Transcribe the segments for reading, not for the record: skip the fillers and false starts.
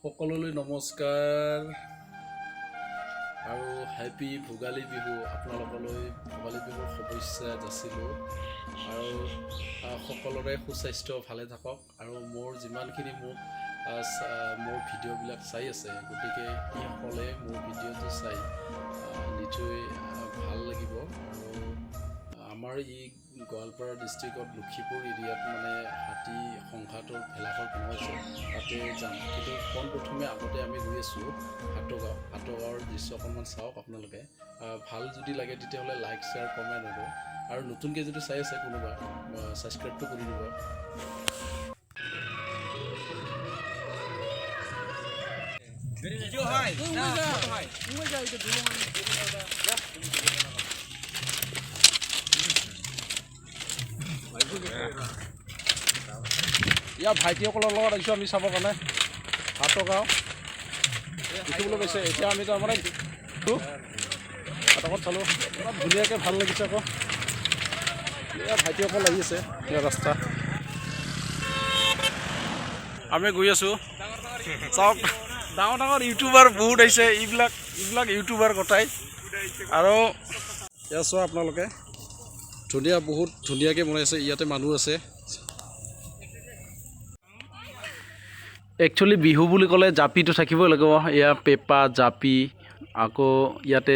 সকলোলৈ নমস্কাৰ আৰু হেপী ভোগালী বিহু। আপোনালোকলৈ ভোগালী বিহুৰ শুভেচ্ছা যাচিলোঁ আৰু সকলোৰে সুস্বাস্থ্য ভালে থাকক। আৰু মোৰ যিমানখিনি মোক মোৰ ভিডিঅ'বিলাক চাই আছে, গতিকে সেইসকলে মোৰ ভিডিঅ'টো চাই নিশ্চয় ভাল লাগিব। আৰু আমাৰ এই গোৱালপাৰা ডিষ্ট্ৰিক্টত লক্ষীপুৰ এৰিয়াত মানে হাতী সংঘাতৰ ভেলাঘৰ বনোৱাইছে, তাতে যাম। কিন্তু পোনপ্ৰথমে আগতে আমি গৈ আছোঁ হাতগাঁও। হাতগাঁৱৰ দৃশ্য অকণমান চাওক আপোনালোকে। ভাল যদি লাগে, তেতিয়াহ'লে লাইক, শ্বেয়াৰ, কমেণ্ট আৰু নতুনকৈ যদি চাই আছে কোনোবা, ছাবস্ক্ৰাইবটো কৰি দিব। ইয়াৰ ভাইটিসকলৰ লগত আহিছোঁ আমি চাবৰ কাৰণে হাতগাঁও দেখিবলৈ পাইছে। এতিয়া আমি তাৰমানে হাতত চালোঁ, অলপ ধুনীয়াকৈ ভাল লাগিছে আকৌ। এয়া ভাইটিসকল আহি আছে। ইয়াৰ ৰাস্তা আমি গৈ আছোঁ। চাওক, ডাঙৰ ডাঙৰ ইউটিউবাৰ বহুত আহিছে। এইবিলাক ইউটিউবাৰ গোটাই। আৰু এয়া চোৱা আপোনালোকে, ধুনীয়া, বহুত ধুনীয়াকৈ বনাইছে। ইয়াতে মানুহ আছে। একচুৱেলি বিহু বুলি ক'লে জাপিটো থাকিবই লাগিব। এয়া পেঁপা, জাপি, আকৌ ইয়াতে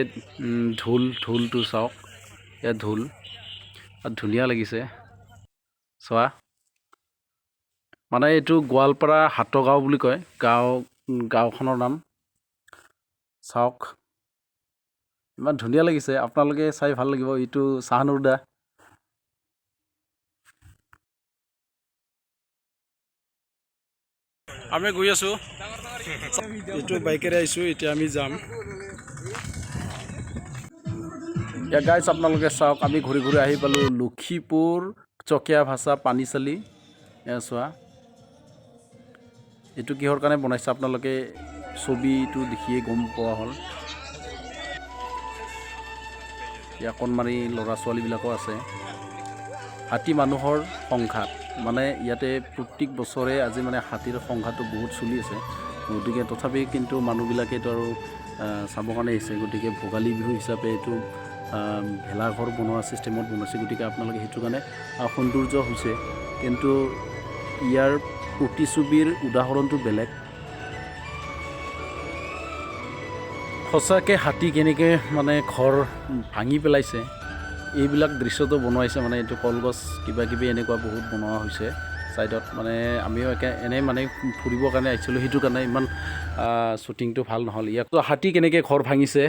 ঢোল। ঢোলটো চাওক, ইয়াত ঢোল আৰু ধুনীয়া লাগিছে চোৱা। মানে এইটো গোৱালপাৰা হাতগাঁও বুলি কয় গাঁওখনৰ নাম। চাওক, ইমান ধুনীয়া লাগিছে, আপোনালোকে চাই ভাল লাগিব। এইটো চাহানুৰ দা। আমি গৈ আছোঁ, এইটো বাইকেৰে আহিছোঁ। এতিয়া আমি যাম। ইয়াত গাইজ, আপোনালোকে চাওক, আমি ঘূৰি ঘূৰি আহি পালোঁ লক্ষীপুৰ চকীয়া ভাষা পানীচালি। এয়া চোৱা, এইটো কিহৰ কাৰণে বনাইছে, আপোনালোকে ছবিটো দেখিয়ে গম পোৱা হ'ল। ইয়াত অকণমানি ল'ৰা ছোৱালীবিলাকো আছে। হাতী মানুহৰ সংঘাত, মানে ইয়াতে প্ৰত্যেক বছৰে আজি মানে হাতীৰ সংঘাতটো বহুত চলি আছে। গতিকে তথাপি কিন্তু মানুহবিলাকেতো আৰু চাবৰ কাৰণে আহিছে। গতিকে ভোগালী বিহু হিচাপে এইটো ভেলাঘৰ বনোৱা ছিষ্টেমত বনাইছে। গতিকে আপোনালোকে সেইটো কাৰণে সৌন্দৰ্য হৈছে, কিন্তু ইয়াৰ প্ৰতিচ্ছবিৰ উদাহৰণটো বেলেগ। সঁচাকৈ হাতী কেনেকৈ মানে ঘৰ ভাঙি পেলাইছে, এইবিলাক দৃশ্যটো বনোৱাইছে। মানে এইটো কলগছ কিবা কিবি এনেকুৱা বহুত বনোৱা হৈছে ছাইডত। মানে আমিও একে এনেই মানে ফুৰিবৰ কাৰণে আহিছিলোঁ, সেইটো কাৰণে ইমান শ্বুটিংটো ভাল নহ'ল। ইয়াত হাতী কেনেকৈ ঘৰ ভাঙিছে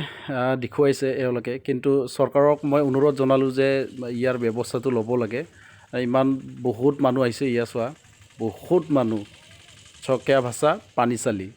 দেখুৱাইছে এওঁলোকে। কিন্তু চৰকাৰক মই অনুৰোধ জনালোঁ যে ইয়াৰ ব্যৱস্থাটো ল'ব লাগে। ইমান বহুত মানুহ আহিছে। ইয়াত চোৱা, বহুত মানুহ। চকীয়া ভাষা পানীচালি।